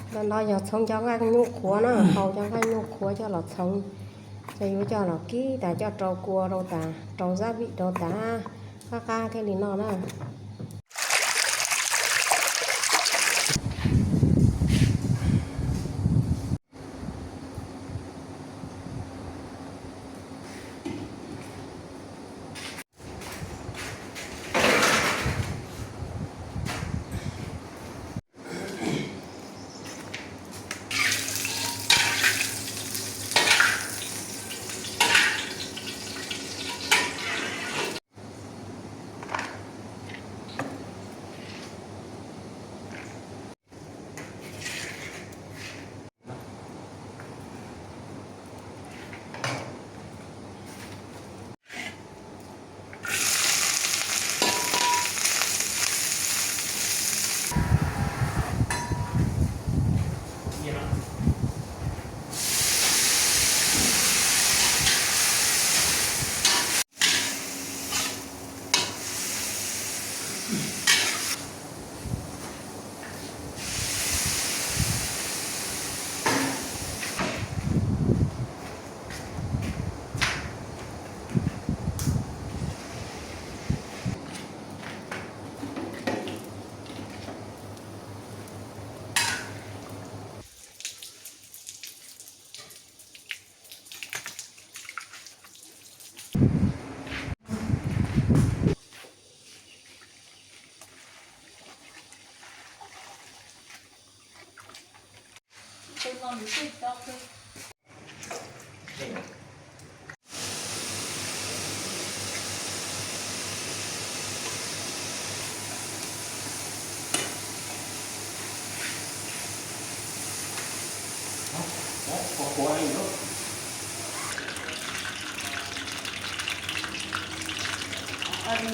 Ntawm no yog txhoov cov nqaij nyuj qhuav na, hau cov nqaij nyuj qhuav coj los txhoov, ces yuav coj los kib tas coj rau kua rau tas rau zab vim rau tas qab qab thiaj li noj na.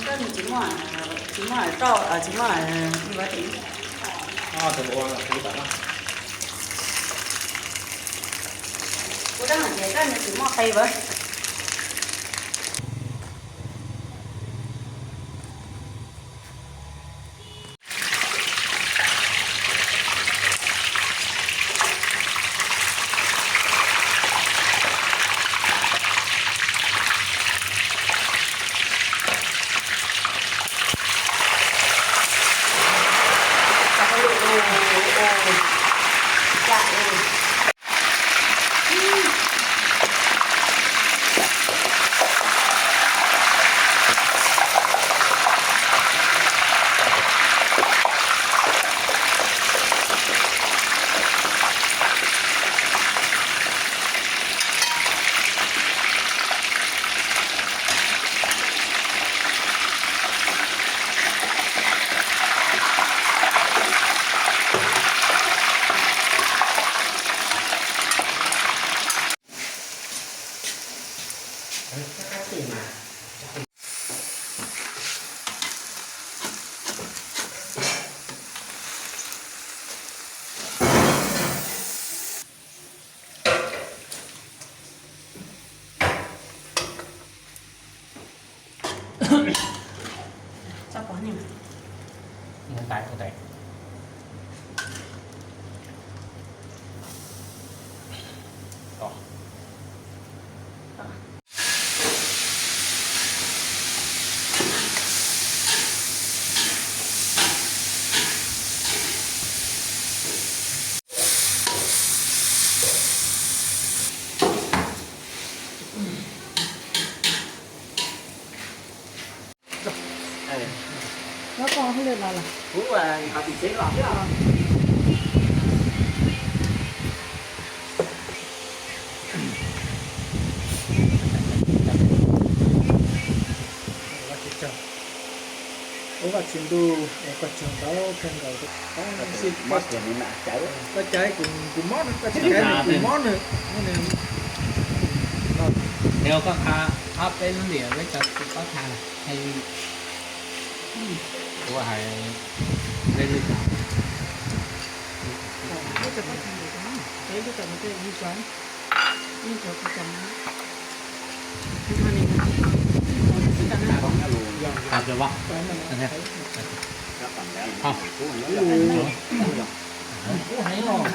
Koj tsis muaj, tsis muaj rau, tsis muaj li ua tim. Kuv dab hais tias koj tsis muaj qe vaj. Ua Vajtswv tsaug, ua Vajtswv ntuj, koj tsaug ntau kawg nkaus. Koj caiv kuv mob, koj caiv kuv mob nws. Koj qha ob peb lub niam peb cov txiv koj tham, kuv hais Kub heev os.